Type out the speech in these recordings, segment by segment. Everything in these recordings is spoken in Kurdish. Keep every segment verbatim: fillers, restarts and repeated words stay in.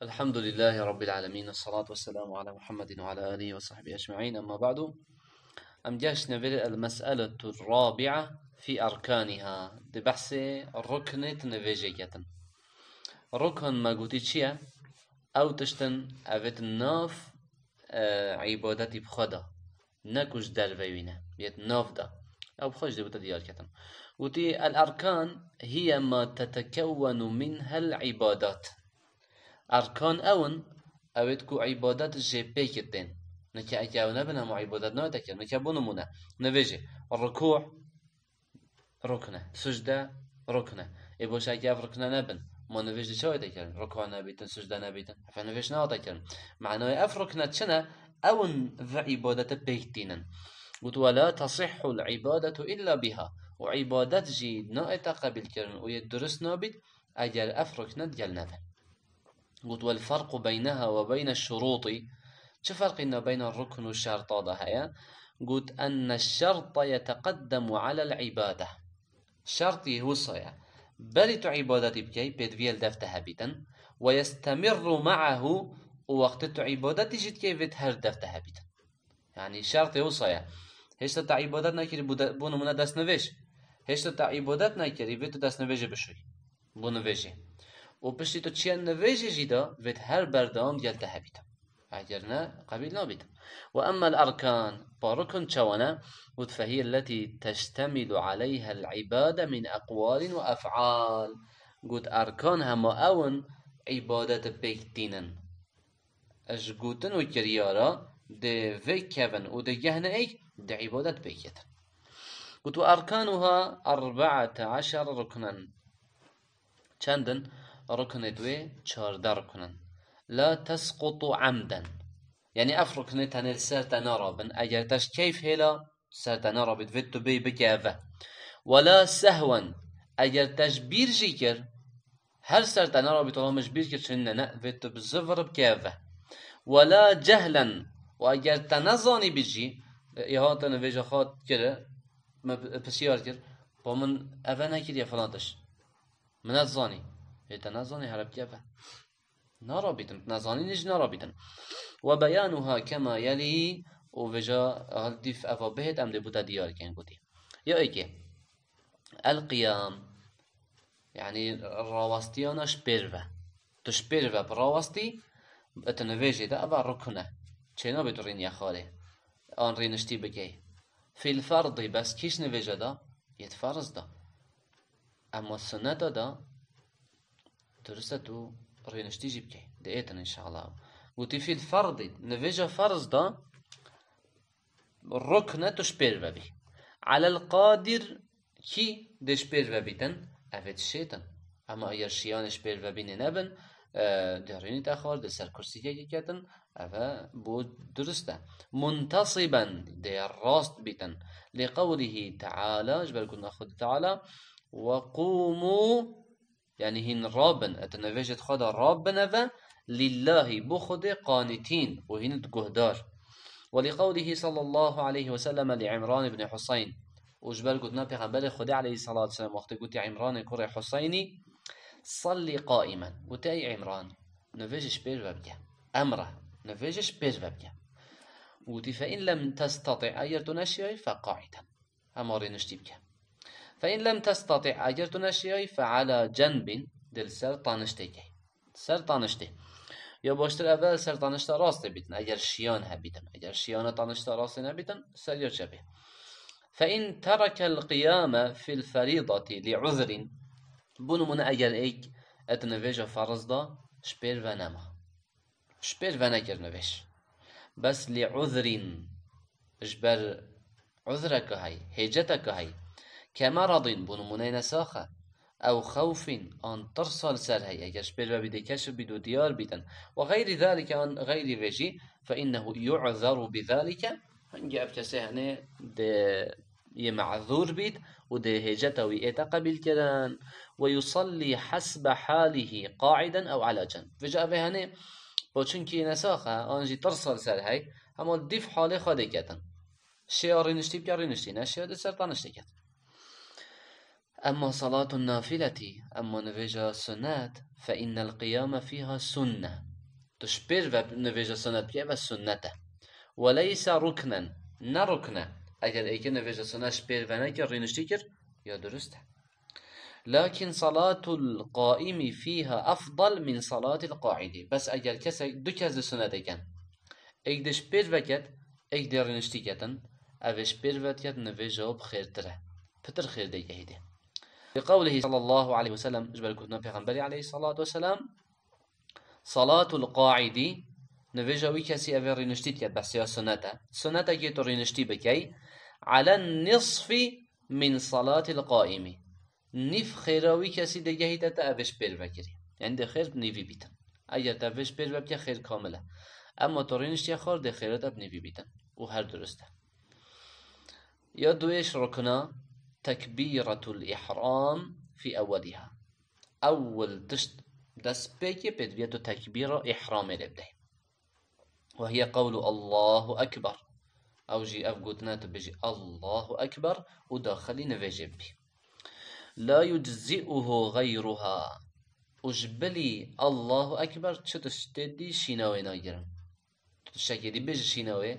الحمد لله رب العالمين، الصلاة والسلام على محمد وعلى آله وصحبه أجمعين، أما بعد. Em geştine vê المسألة الرابعة في أركانها. Di behsê ruknê di nivêjê ketin. Rukn me gotî çi ye? Ew tiştin evêt nav, e, îbadetî bi xwe de. Ne ku ji derve wî ne, yêt nav de. Ew bi xwe jî dê bûte diyar ketin. Gotî, الأركان هي ما تتكون منها العبادات. Erkan ew in, ewêt ku îbadet jê pêk tên. Neke eke ew nebin, hema îbadet nayete kirin. Neke bo nimûne, nivêjê, rukû rukn e, sucde rukn e. Ê boş eke ev rukne nebin, ma nivêj di çawa te kirin? Rukû nebîtin, sucde nebîtin. Efe nivêj nehate kirin. Manayê ev rukne çi ne? Ew in vê îbadete pêk tînin. Got, ولا تصح العبادة إلا بها. Û îbadet jî naête qebîl kirin û yê durist nabît, eger ev rukne digel nebin. Got, والفرق بينها وبين الشروط. Çi ferqî nabeyna rukn û şerta de heye? Got, أن الشرط يتقدم على العبادة. Şertî wisa ye. Berî tu îbadetî bikey, pêdiviyê li dev te hebîtin. ويستمر معه. Û wextê tu îbadetî jî dikey, vê her dev te hebîtin. Yanî şertê wisa ye. Hêşta te îbadet nekirî, bo de-, bo nimûne destnivêj. Hêşta te îbadet nekirî, vê tu destnivêjê bişûyî. Bo nivêjê. Û piştî tu çiye nivêjê jî de, vê her berdewam gel te hebîtin. Eger ne, qebîl nabîtin. وأما الأركان, pa rukn çawa ne? Got, فهي التي تشتمل عليها العبادة من أقوال وأفعال. Got, erkan hema ew in îbadet pêk tînin. Ji gotin û kiryara dê vê kevin û dê gehne êk dê îbadet pêk ketin. Got, وأركانها أربعة عشر ركنا. Çend in? Ruknêt wê çardeh rukn in. لا تسقط عمدا. Yanî ev ruknê tenê li ser te narabin. Eger te ji keyf hêla ser te narabît, vê tu bê bike eve. ولا سهوا. Eger te ji bîr jî kir, her ser te nerabît, wala min ji bîr kir, çin ne, ne, vê tu bi zivir bike eve. ولا جهلا. Û eger te nezanî bî jî, ê hate nivêja xwe kir, me bi-, pisyar kir, pa min eve nekiriye filan tişt. Min nezanî. Ê te nezanî, here bike eve. Narabîtin, tu nezanînî jî narabîtin. وبيانها كما يلي, û vêja hildîf eva bihêt, em dê bû te diyar kin gotî. Ya êkê. القيام. Yanî rawestiyana ji pêr ve. Tu ji pêr ve bi rawestî, tu nivêjê de eva rukn e. Çênabê tu rîniye xalê. An rîniştî bikey. في الفرض, bes kîş nivêje de? Yêt ferz de. Ema sunneta de durist e tu rêniştî jî bikey. Diêtin inşallah. Gotî في الفرض, nivêja ferz de rukn e tu ji pêr ve bî. على القادر, kî dê ji pêr ve bîtin, ev ê dişêtin. Ema eger şiyanê ji pêr ve bînê nebin, e, dê rênî te xwar, dê ser kursîkekê ketin, ev e bo durist e. منتصبا, dê rast bîtin. لقوله تعالى, ji ber gotina Xwedê Teala, وقوموا, yanî hîn rabin, et nivêjêt xwe de rabin eve, لله, bo Xwedê, قانتين, û hîn di guhdar. ولقوله صلى الله عليه وسلم لعمران بن حصين. Û ji ber gotina Pêxemberê Xwedê aleyhissalatu vesselam, wextê gotî Îmranê kurê Huseynî, صل قائما. Gotî, ey Îmran, nivêj ji pêr ve bike. Emr e, nivêj ji pêr ve bike. Gotî, فإن لم تستطع, eger tu neşiyayî, فقاعدا. Hema rêniştî bike. فإن لم تستطع, eger tu neşiyayî, فعلى جنب, dê li ser taniştê key. Ser taniştê. Ya baştir ev e ser tanişta rastê bîtin, eger şiyan hebîtin. Eger şiyana tanişta rastê nebîtin, ser ya çepê. فإن ترك القيام في الفريضة لعذر. Bo nimûne eger êk et nivêja feriz da ji pêr ve nema. Ji pêr venekir nivêj. Bes لعذر, ji ber uzreke heyî, hêceteke heyî. كمرض, bo nimûneyê nesax e. أو خوف, an tirsa li ser heyî, eger ji pêr ve bî dê keşif bît û diyar bîtin. وغير ذلك, an xeyrî vê jî, فإنه يعذر بذلك, hingî ev kesê henê dê yê me'zûr bît û dê hêceta wî ête qebîl kirin. ويصلي حسب حاله قاعدا أو على جنب. Vêca ev ê henê, bo çunkî nesax e, an jî tirsa li ser hey, hema dîf halê xwe dê ketin. Şêya rêniştî bike, rêniştî, neşêya dê ser taniştê ket. أما صلاة النافلة, emma nivêja sunnet, فإن القيام فيها سنة. Ji pêr ve nivêja sunet bike, ev sunnet e. Ve leyse ruknen. Ne rukne. Eger êkê nivêja sunet ji pêr ve nekir, rîniştî kir, ya durust e. Lakin salatul qaimi fiha afdal min salatil qaidi. Bes eger kesek, du kes di sunetê ken, êk dê ji pêr ve ket, êk dê rîniştî ketin, ev ê ji pêr ve diket, nivêja wî bi xêrtir e. Pitir xêr dê gehîdê. Li qewlihi sallallahu aleyhi ve sellem, ji ber gotina Pêxemberê aleyhissalatu vesselam, salatul qaidi, nivêja wî kesî ev ê rîniştî diket, behsiya sunet e. Sunetekê tu rîniştî bikey, elen nisfi min salatil qaimi. Nîv xêra wî kesî dê gehîte te, ev ê ji pêr ve kirî. Yani dê xêr bi nîvî bîtin. Eger te vê ji pêr ve bike, xêr kamil e. Emma tu rîniştiye xwar, dê xêra te bi nîvî bîtin. Û her durust e. Ya duêş rukna, tekbîretul ihram fî ewweliha. Ewil tişt dest pê kê, pê divê tu tekbîra ihramê lê bidey. Ve hiye qewlu Allahu Ekber. Ew jî ev gotina tu bêjî Allahu Ekber û daxilî nivêjê bibî. La yeczi'uhu gayruha. Û ji bilî Allahu Ekber çi tiştê dî şîna wê nagirin. Tu tiştekê dî bêjî şîna wê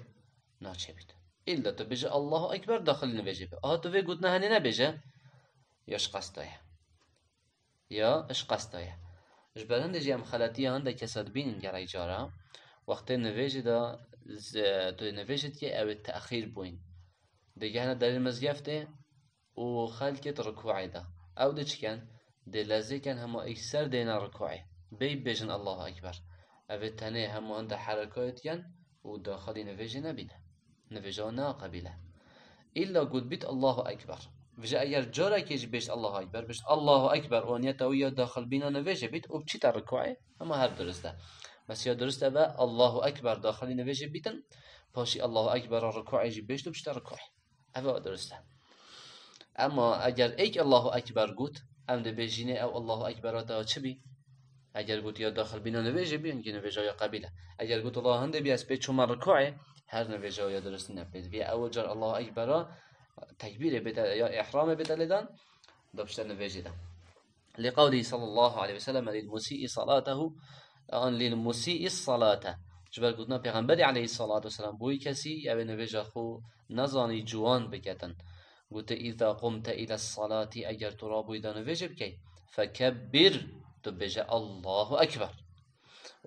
naçe bît. Îlla tu bêjî Allahu Ekber daxilî nivêjê bî. Aha tu vê gotina henê nebêje, ya ji qesta ye. Ya ji qesta ye. Ji ber hindê jî em xeletiya hindek kesa dibînin gelek cara. Wextê nivêjê de z-, tu nivêjê dikê ew ê texîr bûyîn. Digehne derê mizgeftê û xelkê di rikûê de. Ew dê çi ken? Dê lezê ken hema êk ser dêne rikûê. Bêy bêjin Allahu Ekber. Ev ê tenê hema hinde herekayê diken û daxilî nivêjê nebîne. Nivêja wan ne qebîl e. Îlla got bît Allahu Ekber. Vêje eger carekê jî bêjt Allahu Ekber, bêjt Allahu Ekber û niyeta wî ya daxilbîna nivêjê bît û biçîte rikûê, hema her durist e. Bes ya durist ev e, Allahu Ekber daxilî nivêjê bîtin, paşî Allahu Ekber a rikûê jî bêjt û biçîte rikûê. Ev e durist e. Ema eger êk Allahu Ekber got, em dê bêjînê ew Allahu Ekbera te çi bî? Eger got ya daxilbîna nivêjê bî, enkî nivêja ya qebîl e. Eger got, Allah hindê bî ez pê çûme rikûê, her nivêja ya durist nîne. Pê divê ew car Allahu Ekbera tekbîrê bête, ya ihramê bête lêdan, da pişte nivêjê de. Li qewlî sallallahu aleyhi ve sellem lil musîî salatehu, an lil musîî salate. Ji ber gotina Pêxemberê aleyhissalatu vesselam, bo wî kesî ew ê nivêja xwe nezanî ciwan biketin. Gote, "Îza qumte île salatî", eger tu rabûyî da nivêjê bikey, "Fekebbir", tu bêje, "Allahu Ekber."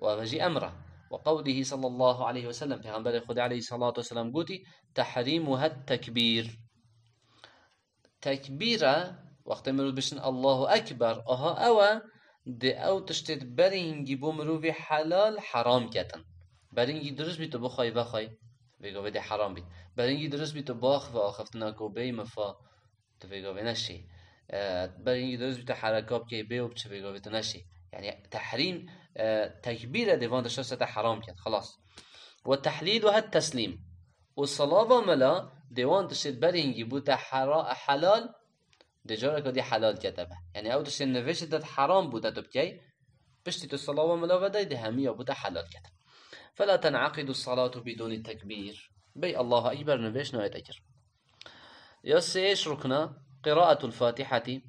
Û ev jî emr e. Ve qewlihî sallallahu aleyhi ve sellem, Pêxemberê Xwedê aleyhissalatu vesselam gotî, "Tehrîmuhet tekbîr." Tekbîr e, wextê mirov bişin Allahu Ekber, aha ew e, dê ew tiştê di berê hingî bo mirovî helal heram ketin. Berê hingî dirust bî tu bixwayî vexwayî, vê gavê dê heram bît. Berê hingî dirust bî tu biaxive axiftina ku bêyî mifa, tu vê gavê neşî. E, berê hingî dirust bî tu hereka bikey bê û biçi vê gavê tu neşî. Yani tehrîm, e, tekbîr e dê van tişta ser te heram ket. Xelas. Ve tehlîluhet teslîm. Û salava mela dê wan tiştê berê hingî bûte hera-, helal, dê careke dî helal kete be. Yani ew tiştê nivêjê de heram bû de tu bikey, piştî tu salava mela vedayî dê hemiya bûte helal kete. Fela ten'aqidu salatu bidûni tekbîr. Bêy Allahu Ekber nivêj nayête kir. Ya sêş rukna, qiraetul Fatihati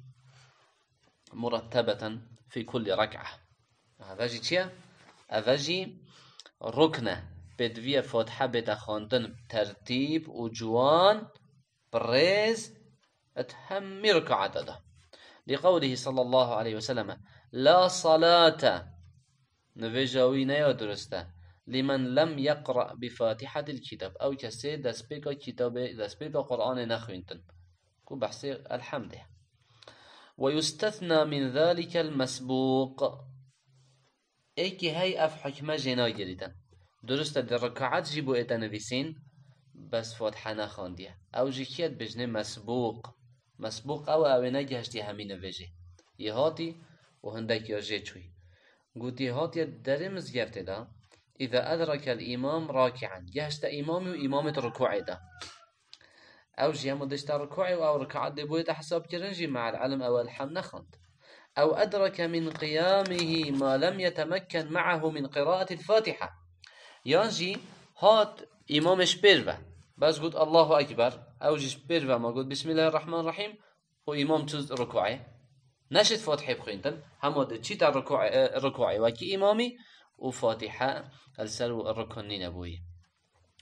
murettebeten fî kulli rek'a. Eve jî çi ye? Eve jî rukn e. Pêdiviye Fatiha bête xwendin tertîb û ciwan, bi rêz, di hemî rikaeta de. Li qewlihî sallallahu aleyhi ve sellem, "La salate", nivêja wî ne ya durist e, "limen lem yeqra bi Fatihatil kitab", ew kesê destpêka kitabê, destpêka Qur'anê nexwîntin. Ku behsê Elhemdê. "Ve yustethna min zalikel mesbûq." Êkî hey ev hukme jê nagirîtin. Durust e, di rikaet jî bo ête nivîsîn, bes Fatiha nexandiye. Ew jî kî ye, dibêjinê mesbûq. Mesbûq ew e, ew ê negihiştiye hemî nivêjê. Yê hatî û hindek ya jê çûyî. Gotî hatiye derê mizgeftê de, "Îza edrakel îmam raki'en." Gihişte îmamî û îmamê di rikûê de. Ew jî hema dişte rikûê û ew rikaet dê bo ête hesabkirin jî, me'el ilm ew Elhem nexwend. Ew edrake min qiyamihî ma lem yetemekken me'ehu min qiraetil Fatiha. Yan jî hat îmamê ji pêr ve. Bes got, "Allahu Ekber." Ew jî ji pêr ve ma got, "Bismillahirrahmanirrahîm." Û îmam çû rikûê. Neşêt Fatihê bixwîntin. Hema dê çîte rikûê, e, rikûê wekî îmamî û Fatiha li ser rukun nîne bo wî.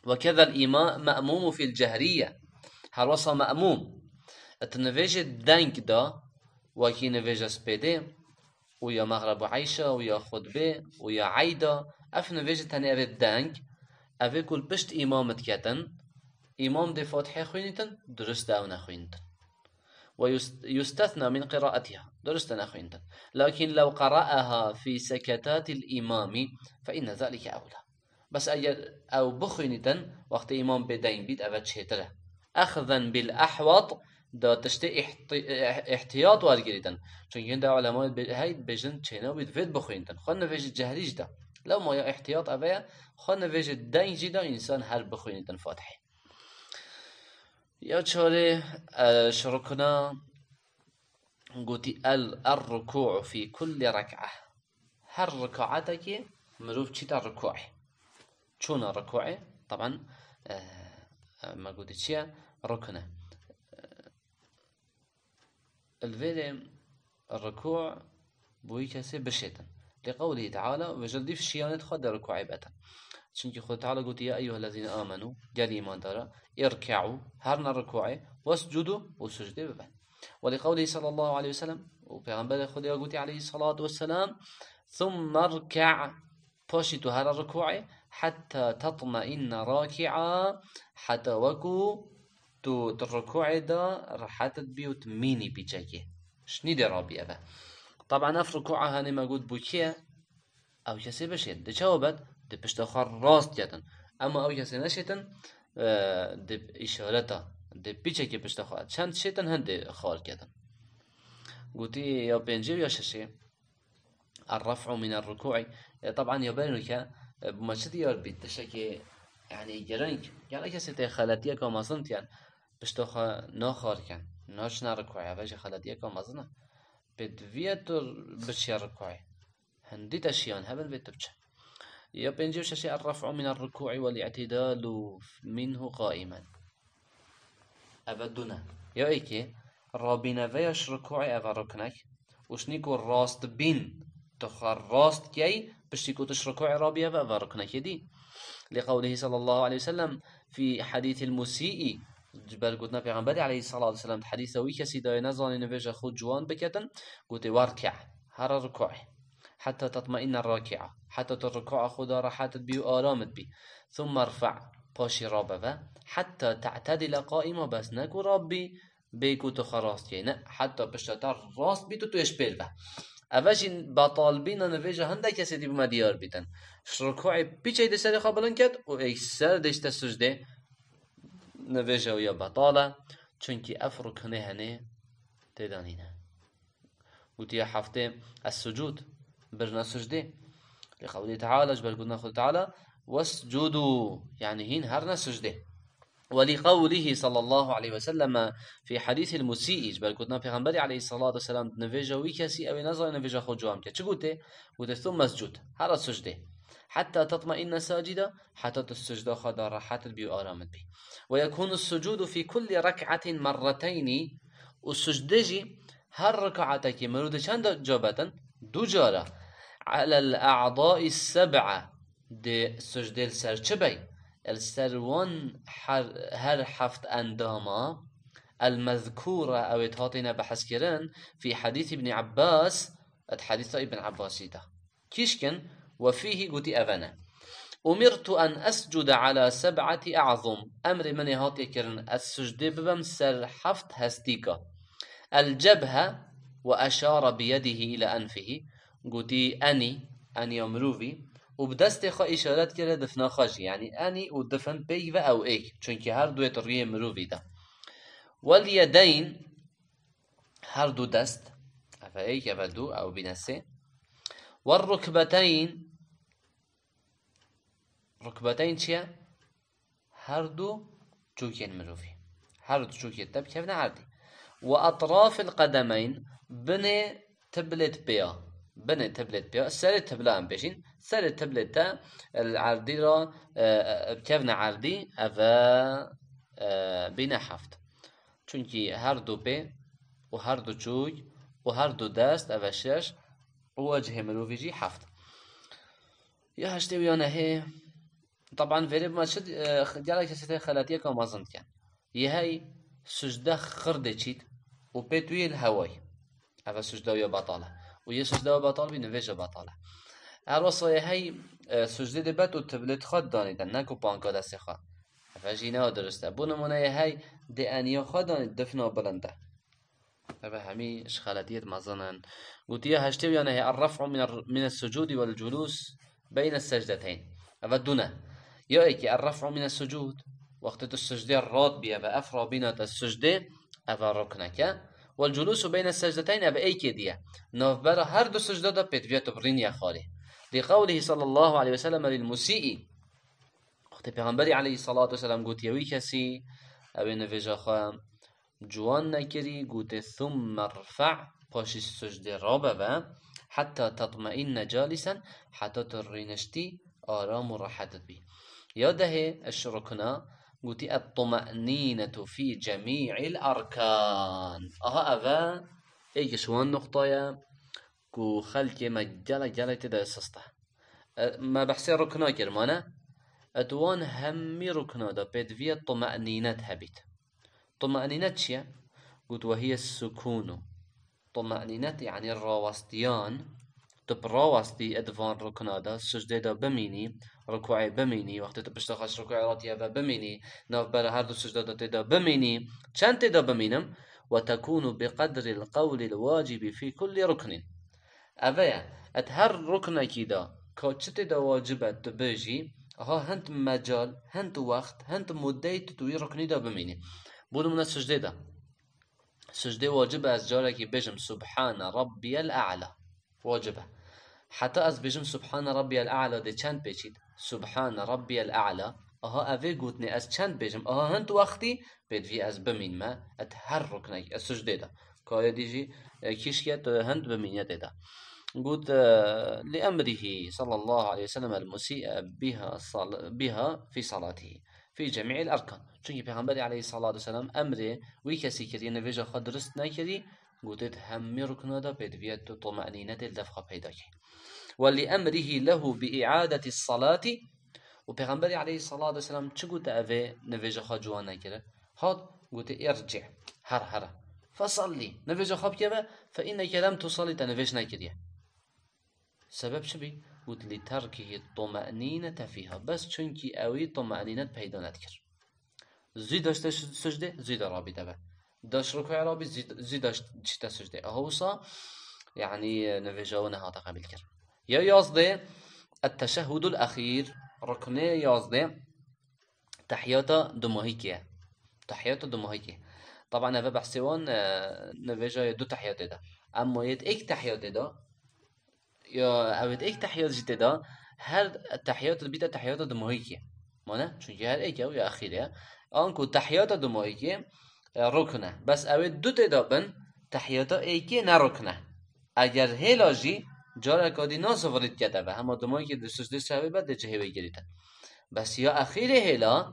وكذا الإمام، مأموم في الجهرية. Her wesa me'mûm. Di nivêjê deng de, wekî nivêja spêdê, û ya mexreb û eyşa, û ya xutbê, û ya eyda, ev nivêjê tenê ev ê deng, ev ê ku li pişt îmam diketin, îmam dê Fatihê xwînîtin, durust e ew nexwînîtin. ويست-، يستثنى من قراءتها. Durust e nexwînîtin. لكن لو قرأها في سكتات الإمام فإن ذلك أولى. Bes eger ew bixwînîtin, wextê îmam bêdeng bît, ev e çêtir e. أخذا بالأحوط, da tiştê îhti-, îh-, îhtiyat wergirîtin. Çunkî hindê ulemayê dibê-, hey dibêjin çênabî divêt bixwînîtin. Xwe nivêjî cehrî jî da. Lewma ya îhtiyat ev e, xwe nivêjî deng jî da însan her bixwînîtin Fatihê. Ya çarê, e, ji rukna gotî el, الركوع في كل ركعة. Her rekaetekê mirov çîte rukûê. Çûna rukûê, taban, e, e, me gotî çi ye? Rukn e. Li vêrê rukû bo wî kesê bişêtin. Li qewlî Teala, vêjel dîv şiyanê xwe de rukûê bete. Çunkî Xwedê Teala gotî, "Ya eyyuhellezîne amenû", gel îmandara, "irke'û", herine rukûê, "wescudû", û sucdê bibe. Ve li qewlî sallallahu aleyhi ve sellem, û Pêxemberê Xwedê ya gotî aleyhissalatu vesselam, "Thumme rke'", paşî tu here rukûê, "hetta tatmeinne raki'a", heta wekû tu di rukûê de rehet bî û tu mînî pîçekê. Şinî dê rabî eve. Taban ev rukûa hanê me got bû kê? Ew kesê bişêt. Di çawa bet? Di pişta xwe rast ketin. Ema ew kesê neşêtin, e, di îşareta, di pîçekê pişta xwe. Çend şêtin hindê xal ketin. Gotî ya pêncê û ya şeşê. الرفع من الركوع. E, taban ya berî nûke, e, bi me çi diyar bît? Tiştekê, yanî giring. Gelek kesê tê xeletiyeka mezin tiyan. Pişta xwe naxarkin. Naçine rukûê. Ev jî xeletiyeka mezin e. Pê diviye tu biçiye rukûê. Hindî te şiyan hebin vê tu biçe. Ya pêncî û şeşê, الرفع من الركوع والاعتدال منه قائما. Eve du ne. Ya êkê, rabîneveya ji rukûê eve ruknek. Û şinî ku rastbîn tu xwe rast key, piştî ku tu ji rukûê rabî eve, eve ruknekê dî. Li qewlihî sallallahu aleyhi ve sellem fî hadîthil musîî, ji ber gotina Pêxemberê aleyhissalatu vesselam, di hedîsa wî kesî dayê nezanî nivêja xwe ciwan biketin, gotê, "Werke'", here rukûê. "Hetta tatmeinne raki'a", heta tu rukûa xwe de rehet bî û aram bî. "Thumme rfe'", paşî rabeve. "Hetta te'tedile qaîma", bes ne ku rabî, bê ku tu xwe rast key. Ne, heta pişta te rast bî, tu, tu êş pêr ve. Eve jî betalbîna nivêja hindek kesê dî bi me diyar bîtin. Ji rukûê pîçey di serê xwe bilind ket û êk ser dêşte sucdê. Nivêja wî ya betal e. Çunkî ev ruknê henê tê de nîne. Gotiye heftê, es-sucûd, birina sucdê. Li qewlî Teala, ji ber gotina Xwedê Teala, "Wescudû", yanî hîn herine sucdê. Welî qewlihî sallallahu aleyhi ve selleme fî hedîsîl musîî, ji ber gotina Pêxemberî aleyhissalatu vesselam, di nivêja wî kesî ew ê nezane nivêja xwe ciwan bike. Çi gote? Gote, "Thumme escud", hera sucdê. "Hetta tatmeinne sacida", heta tu sucda xwe de rehet bî û aram bî. "Ve yekûnu sucudu fî kulli rek'atin merreteynî", û sucdê jî her rekaetekê mirov di çend ca betin? Du cara. "Alel a'dâi seb'a", di sucdê li ser çi bey? Li ser wan her, her heft endama, el mezkûre, ew ê hatine behskirin, fî hedîs Îbnî Ebbas, di hedîsa Îbn Ebbasî de. Kîşkin, "Ve fîhî", gotî, ev e ne. "Umirtu en escude ala seb'ati a'zum." Emrê min ê hatiye kirin, ez sucdê bibim ser heft hestîka. "El cebhe ve eşare bi yedihî ila enfihî." Gotî, "Enî", eniya mirovî, û bi destê xwe îşaret kire difna xwe jî. Yanî enî û difin pêk ve ew êk. Çunkî her du ê di rûyê mirovî de. "Wel yedeyn", her du dest. Eve êk, eve du, ew bîne sê. "Wer rukbeteyn", rukbeteyn çi ye? Her du çûkên mirovî. Her du çûkê te bikevine erdî. "Ve atrafil qedemeyn", binê tiblêt pêya. Binê tiblêt pêya. Serê tibla em bêjin. Serê tiblê te li erdî ra, e, e, bikevine erdî. Eve, e, bîne heft. Çunkî her du pê û her du çûk û her du dest, eve şeş, û wecihê mirovî jî heft. Ya heştê û ya nehê, taban verê bima çi, e, gelek kesê tê xeletiyeka mezin dikin. Yê hey sucde xir dê çît û pê tu yê li heway. Eve sucde ya betal e. Û yê sucde ya betal bî, nivêja betal e. Her wesa yê hey, e, sucdê dê bet û tu bilê xwe danî de, ne ku panka destê xwe. Eve jî ne dirust e. Bo nimûne yê hey dê eniya xwe danî difna bilind e. Eve hemî ji xeletiyê mezin in. Gotiye heştê û ya nehê, الرفع من ال-، من السجود والجلوس بين السجدتين. Eve du ne. Ya êkê الرفع من السجود. Wextê tu sucdê rat bî, eve ev rabîna te sucdê, eve rukneke. والجلوس بين السجدتين, eve êkê diye. Navbera her du sucda de pêdiviya tu birîniye xalê. لقوله صلى الله عليه وسلم للمسيء. Wextê Pêxemberî aleyhissalatu vesselam gotiye wî kesî, ew ê nivêja xwe ciwan nekirî, gote, ثم ارفع, paşî sucdê rabe ve, حتى تطمئن جالسا, heta tu rîniştî aram û rehet bî. Ya dehê, eş rukna, gotî, الطمأنينة في جميع الأركان. Aha, eve êk ji wan nuqta ye ku xelkê me gelek gelek tê de sist e. E, me behsê rukna kir, mane? Et wan hemî rukna de pêdiviye tumenînet hebît. Tumenînet çi ye? Got, وهي السكون. Tumenînet, yanî rawestiyan, tu bi rawestî di van rukna de, sucdê de bimînî, rukûê bimînî, wextê tu pişta xwe ji rukûê ratiye ve bimînî, navbera her du sucda de tê de bimînî. Çend tê de bimînim? وتكون بقدر القول الواجب في كل ركن. Eve ye, et her ruknekî de ka çi tê de wacib e tu bêjî, aha hind mecal, hind wext, hind muddeyê tu, tu wî ruknî de bimînî. Bo nimûne sucdê de. Sucdê wacib e ez carekî bêjim, سبحان ربي الأعلى. Wacib e. Heta ez bêjim, سبحان ربي الأعلى dê çend pê çît? سبحان ربي الأعلى. Aha, evê gotinê ez çend bêjim? Aha, hind wextî pêdivî ez bimînme, et her ruknek, ez sucdê de. Kayê dî jî, e, kîşke tu hind bimîne tê de. Got, e, لأمره صلى الله عليه وسلم المسيء بها صل-، بها في صلاته في جميع الأركان. Çunkî Pêxemberê aleyhissalatu vesselam emrê wî kesî kiriye, nivêja xwe dirust nekirî, gotê di hemî rukna de pêdiviye tu tumenînetê li dev xwe peyda key. ولأمره له بإعادة الصلاة. Û Pêxemberê aleyhissalatu vesselam çi gote evê nivêja xwe ciwan nekire? Hat, gote, ارجع, here, here. فصل, nivêja xwe bikeve, فإنك لم تصل, te nivêj nekiriye. Sebeb çi bî? Got, لتركه الطمأنينة فيها. Bes çunkî ewî tumenînet peyda nedikir. Zû daşte sucdê, zû de rabî de be. Daş rukûê rabî, zû, zû daş çîte sucdê. Aha wisa, yanî, nivêja wî nehate qebîl kir. Ya yazdê, التشهد الأخير, ruknê yazdê, tehiyata dumahîkê ye. Tehiyata dumahîkê. Taban eve behsê wan, e, nivêja yê du tehiyatê de. Emma yê êk tehiyatê de, ya, ew êk tehiyat jî tê de, her tehiyat bîte tehiyata dumahîkê. Mane? Çunkî her êk ew ya exîrê ye. Anku tehiyata dumahîkê, e, rukn e. Bes ew ê du tê de bin, tehiyata êkê ne rukn e. Eger hêla jî careka dî nazivirî dikete ve, hema dumahîkê di sucdê sehwê be, dê cihê wê girîtin. Bes ya exîrê hêla,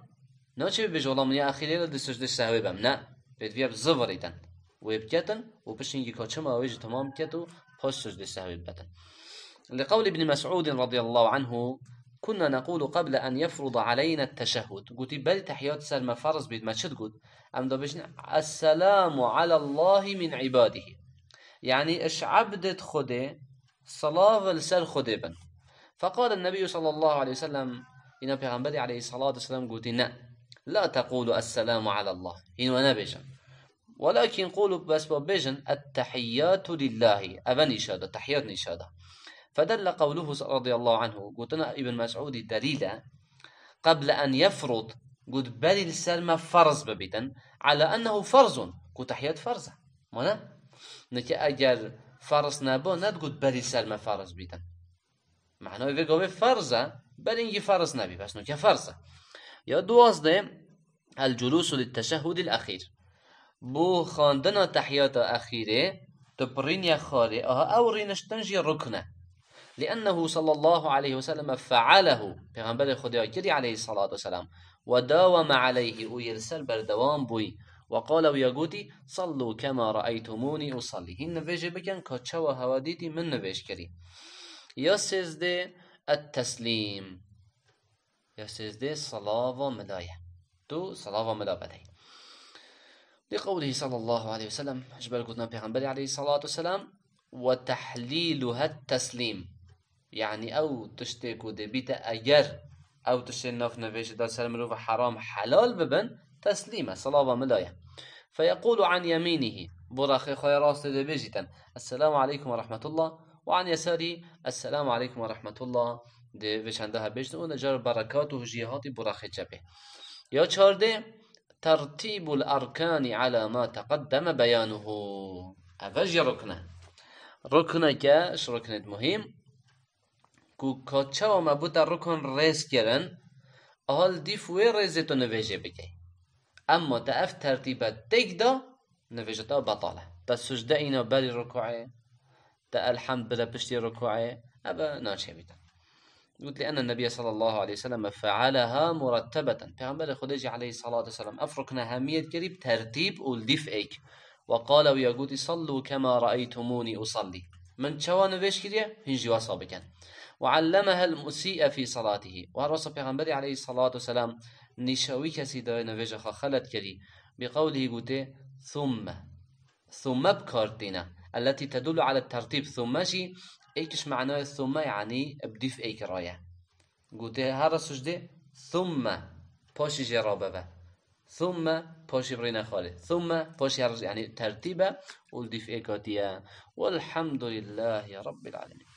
naçê bêje, wela min ya exîrê hêla di sucdê sehwê bem. Ne. Pêdivî ye bi zivirîtin. Wê biketin û piştî ka çima wê jî temam biket û paş sucdê sehwê biketin. لقول ابن مسعود رضي الله عنه، كنا نقول قبل أن يفرض علينا التشهد. Gotî, berî tehiyat ser me ferz bît, me çi digot? Em dibêjin, السلام على الله من عباده. Yanî, ji ebdê Xwedê, silav li ser Xwedê bin. فقال النبي صلى الله عليه وسلم, îna Pêxemberê aleyhissalatu vesselam gotî, ne. لا تقولوا السلام على الله. Hîn we nebêjin. ولكن قولوا, bes we bêjin, التحيات لله. Eve nîşa da, tehiyat nîşa da. فدل قوله رضي الله عنه, gotina Îbn Mesûdî delîl e. قبل أن يفرض, got berî li ser me ferz bibîtin. على أنه فرض, ku tehiyat ferz e. Mane? Neke eger ferz neba, nedigot berî ser me ferz bîtin. Manayê vê gavê ferz e, berî hingî ferz nebî, bes nûke ferz e. Ya duwazdeh, الجلوس للتشهد الأخير. Bo xwendina tehiyata exîrê, tu pirîniye xwarê, aha ew rîniştin jî rukn e. لأنه صلى الله عليه وسلم فعله. Pêxemberê Xwedê kirî aleyhissalatu vesselam. وداوم عليه, û yê li ser berdewam bûyî. وقال, û ya gotî, صلوا كما رأيتموني أصلي. Hîn nivêjê bikin, ka çawa hewa dîtî min nivêj kirî. Ya sêzdê, التسليم. Ya sêzdeh salava mila ye. Tu salava mila vedey. لقوله صلى الله عليه وسلم, ji ber gotina Pêxemberê aleyhissalatu vesselam, وتحليلها التسليم. Yani ew tiştê ku dê bîte, eger ew tiştên nav nivêjê de ser mirov heram helal bibin, teslîm e, salava mila ye. فيقول عن يمينه, bo rexê xwe ya rastê dê bêjîtin, السلام عليكم ورحمة الله, وعن يساره, السلام عليكم ورحمة الله, dê vê çendeha bêjîtin û necar berekat û hijiyê hatî bo rexê çepê. Ya çardê, ترتيب الأركان على ما تقدم بيانه. Ev jî rukn e. Rukneke ji ruknêt muhîm, ku ka çawa me bûte rukn rêz kirin, al dîf wê rêzê tu nivêjê bikey. Emma te ev tertîbe têk da, nivêja te betal e. Te sucde îna berî rukûê, te elhemd bide piştî rukûê, eve naçe bîte. Got, لأن النبي صلى الله عليه وسلم فعلها مرتبة. Pêxemberê Xwedê jî aleyhissalatu vesselam ev rukne hemiyê kirî bi tertîb û li dîf êk. وقال, û ya gotî, صلوا كما رأيتموني أصلي. Min çawa nivêj kiriye, hîn jî wesa bikin. وعلمها المسيء في صلاته. Û her wesa Pêxemberê aleyhissalatu vesselam nîşa wî kesî dayê nivêja xwe xelet kirî. بقوله, gotê, ثم. ثم bi kar tîne. التي تدل على الترتيب. ثم jî êk ji manayê ثم, yanî bi dîf êk re ye. Gotê here sucdê, ثم, paşî jê rabeve. ثم, paşî birîne xalê. ثم, paşî her, yanî tertîbe û li dîf êk hatiye. والحمد لله رب العالمين.